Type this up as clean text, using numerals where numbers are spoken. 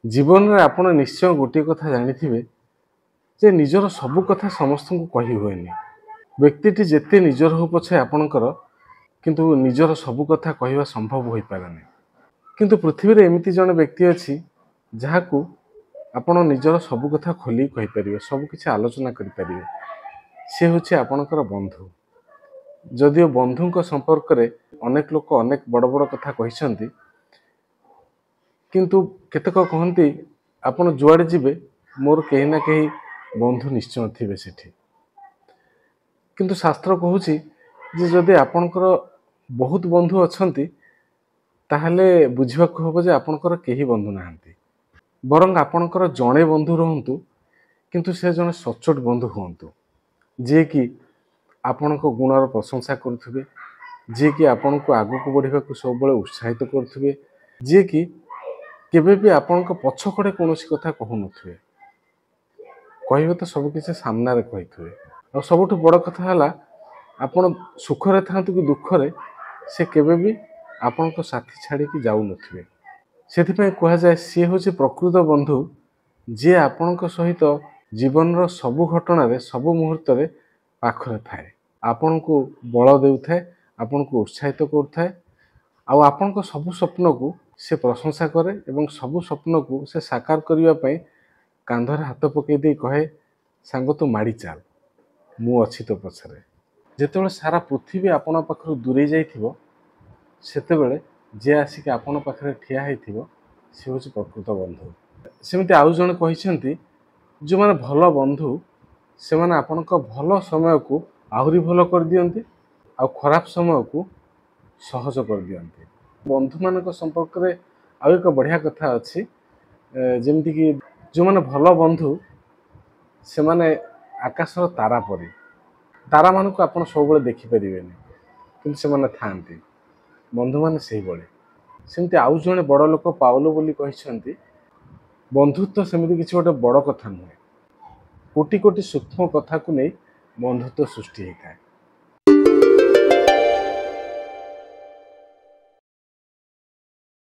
ଜୀବନରେ ଆପଣ ନିଶ୍ଚୟ ଗୋଟିଏ କଥା ଜାଣିଥିବେ ଯେ ନିଜର ସବୁ କଥା ସମସ୍ତଙ୍କୁ କହି ହୁଏନି। ବ୍ୟକ୍ତିଟି ଯେତେ ନିଜର ହଉ ପଛେ ଆପଣଙ୍କର, କିନ୍ତୁ ନିଜର ସବୁ କଥା କହିବା ସମ୍ଭବ ହୋଇପାରେନି। କିନ୍ତୁ ପୃଥିବୀରେ ଏମିତି ଜଣେ ବ୍ୟକ୍ତି ଅଛି ଯାହାକୁ ଆପଣ ନିଜର ସବୁ କଥା ଖୋଲିକି କହିପାରିବେ, ସବୁ କିଛି ଆଲୋଚନା କରିପାରିବେ। ସେ ହେଉଛି ଆପଣଙ୍କର ବନ୍ଧୁ। ଯଦିଓ ବନ୍ଧୁଙ୍କ ସମ୍ପର୍କରେ ଅନେକ ଲୋକ ଅନେକ ବଡ଼ ବଡ଼ କଥା କହିଛନ୍ତି, କିନ୍ତୁ କେତେକ କହନ୍ତି ଆପଣ ଯୁଆଡ଼େ ଯିବେ ମୋର କେହି ନା କେହି ବନ୍ଧୁ ନିଶ୍ଚୟ ଥିବେ ସେଠି। କିନ୍ତୁ ଶାସ୍ତ୍ର କହୁଛି ଯେ ଯଦି ଆପଣଙ୍କର ବହୁତ ବନ୍ଧୁ ଅଛନ୍ତି, ତାହେଲେ ବୁଝିବାକୁ ହେବ ଯେ ଆପଣଙ୍କର କେହି ବନ୍ଧୁ ନାହାନ୍ତି। ବରଂ ଆପଣଙ୍କର ଜଣେ ବନ୍ଧୁ ରୁହନ୍ତୁ, କିନ୍ତୁ ସେ ଜଣେ ସଚ୍ଚୋଟ ବନ୍ଧୁ ହୁଅନ୍ତୁ, ଯିଏକି ଆପଣଙ୍କ ଗୁଣର ପ୍ରଶଂସା କରୁଥିବେ, ଯିଏକି ଆପଣଙ୍କୁ ଆଗକୁ ବଢ଼ିବାକୁ ସବୁବେଳେ ଉତ୍ସାହିତ କରୁଥିବେ, ଯିଏକି କେବେ ବି ଆପଣଙ୍କ ପଛ କଡ଼େ କୌଣସି କଥା କହୁନଥିବେ, କହିବେ ତ ସବୁକିଛି ସାମ୍ନାରେ କହିଥିବେ। ଆଉ ସବୁଠୁ ବଡ଼ କଥା ହେଲା, ଆପଣ ସୁଖରେ ଥାଆନ୍ତୁ କି ଦୁଃଖରେ, ସେ କେବେ ବି ଆପଣଙ୍କ ସାଥୀ ଛାଡ଼ିକି ଯାଉନଥିବେ। ସେଥିପାଇଁ କୁହାଯାଏ ସିଏ ହେଉଛି ପ୍ରକୃତ ବନ୍ଧୁ, ଯିଏ ଆପଣଙ୍କ ସହିତ ଜୀବନର ସବୁ ଘଟଣାରେ ସବୁ ମୁହୂର୍ତ୍ତରେ ପାଖରେ ଥାଏ, ଆପଣଙ୍କୁ ବଳ ଦେଉଥାଏ, ଆପଣଙ୍କୁ ଉତ୍ସାହିତ କରୁଥାଏ, ଆଉ ଆପଣଙ୍କ ସବୁ ସ୍ୱପ୍ନକୁ ସେ ପ୍ରଶଂସା କରେ ଏବଂ ସବୁ ସ୍ୱପ୍ନକୁ ସେ ସାକାର କରିବା ପାଇଁ କାନ୍ଧରେ ହାତ ପକାଇ ଦେଇ କହେ, ସାଙ୍ଗ ତୁ ମାଡ଼ି ଚାଲ, ମୁଁ ଅଛି ତୋ ପଛରେ। ଯେତେବେଳେ ସାରା ପୃଥିବୀ ଆପଣଙ୍କ ପାଖରୁ ଦୂରେଇ ଯାଇଥିବ, ସେତେବେଳେ ଯିଏ ଆସିକି ଆପଣଙ୍କ ପାଖରେ ଠିଆ ହେଇଥିବ ସେ ହେଉଛି ପ୍ରକୃତ ବନ୍ଧୁ। ସେମିତି ଆଉ ଜଣେ କହିଛନ୍ତି, ଯେଉଁମାନେ ଭଲ ବନ୍ଧୁ ସେମାନେ ଆପଣଙ୍କ ଭଲ ସମୟକୁ ଆହୁରି ଭଲ କରିଦିଅନ୍ତି ଆଉ ଖରାପ ସମୟକୁ ସହଜ କରିଦିଅନ୍ତି। ବନ୍ଧୁମାନଙ୍କ ସମ୍ପର୍କରେ ଆଉ ଏକ ବଢ଼ିଆ କଥା ଅଛି, ଯେମିତିକି ଯେଉଁମାନେ ଭଲ ବନ୍ଧୁ ସେମାନେ ଆକାଶର ତାରା ପରି। ତାରାମାନଙ୍କୁ ଆପଣ ସବୁବେଳେ ଦେଖିପାରିବେନି, କିନ୍ତୁ ସେମାନେ ଥାଆନ୍ତି। ବନ୍ଧୁମାନେ ସେଇଭଳି। ସେମିତି ଆଉ ଜଣେ ବଡ଼ ଲୋକ ପାଉଲୋ ବୋଲି କହିଛନ୍ତି, ବନ୍ଧୁତ୍ୱ ସେମିତି କିଛି ଗୋଟେ ବଡ଼ କଥା ନୁହେଁ, କୋଟି କୋଟି ସୂକ୍ଷ୍ମ କଥାକୁ ନେଇ ବନ୍ଧୁତ୍ୱ ସୃଷ୍ଟି ହେଇଥାଏ।